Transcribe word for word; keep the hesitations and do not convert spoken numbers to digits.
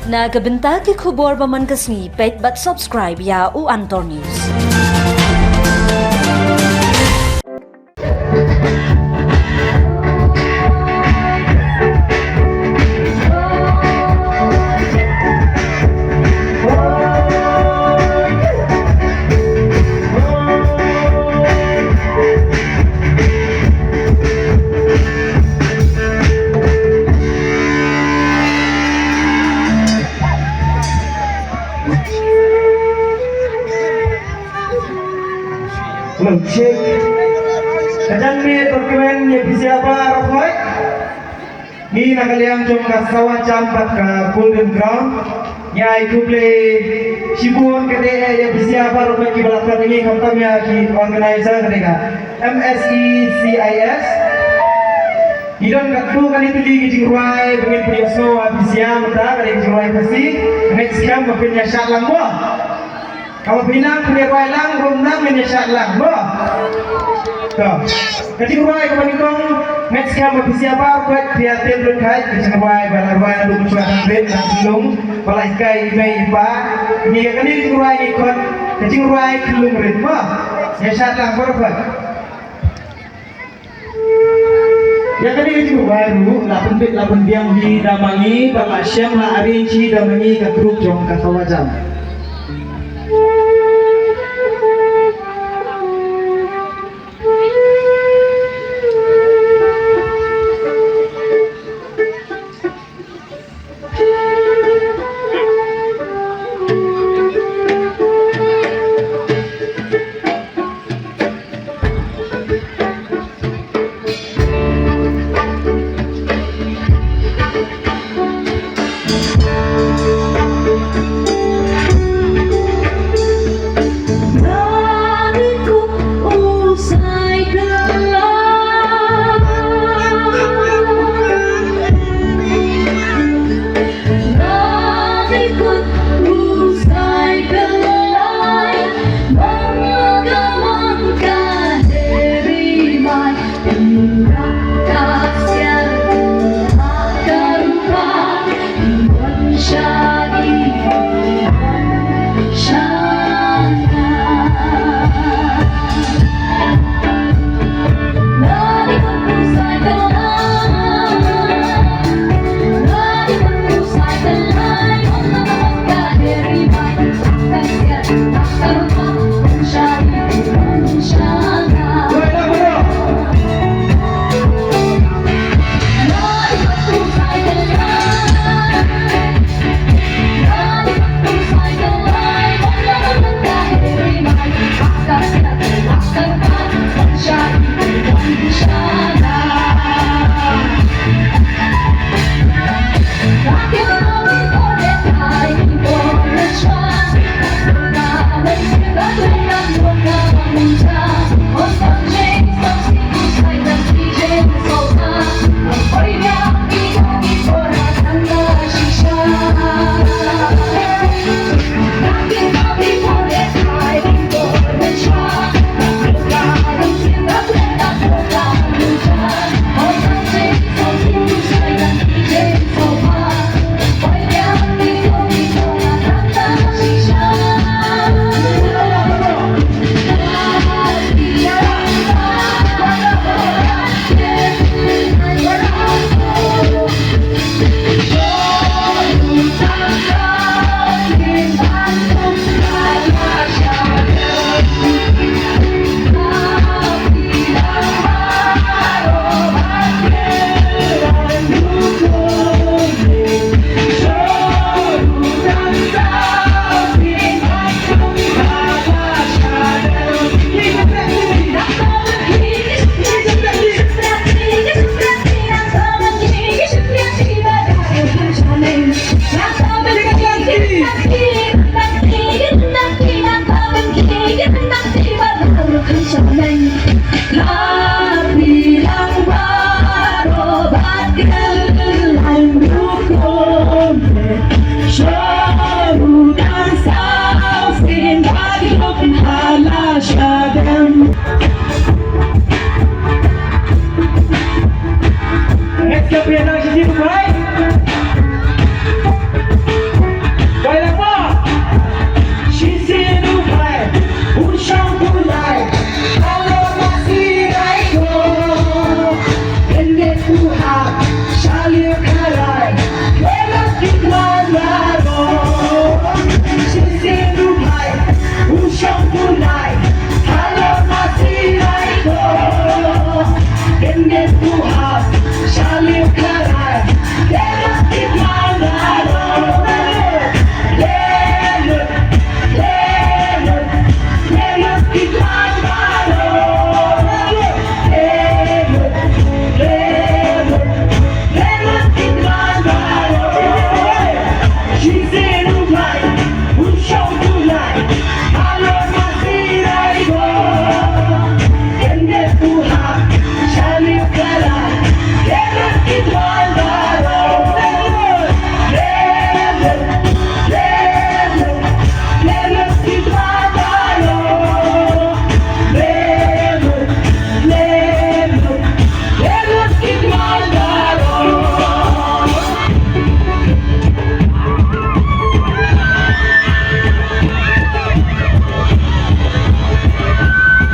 Na ka bynta ki khubor ba man ka sngi, peit bad subscribe ïa u Antor News. Hello, check. Ka jingmih to kmen ïa phi sha baroh. Ngi na ka liang jong ka Sawajam bad ka Golden Ground, ngi ai khublei shibun ka dei ïa phi sha baroh kiba la pynlong ngi, khamtam ïa ki organizer ka dei ka M S E C I S. Ngi don katto katne tylli ki jingrwai ba ngin pynïasnoh ïa phi sha mynta, ka dei ki jingrwai Khasi. Ngeit skhem ba phin ïa shad lang mo. Kaba phi nang phin ïa rwai lang, ruh nang phin ïa shad lang mo. To. Ka jingrwai kaba nyngkong, ngeit skhem ba phi sha baroh phi ïa tem lut kai, ka jingrwai ba la rwai naduh mynshuwa tang rit, tang khyllung, ba la hikai i mei i pa. Ngi ïa kane ka jingrwai ngi khot ka jingrwai khyllung rit mo. Ïa shad lang baroh. Ïa kane ka jingrwai ruh la pynbit la pynbiang hi da ma ngi, ba la shem la arrange hi da ma ngi ka group jong ka Sawajam.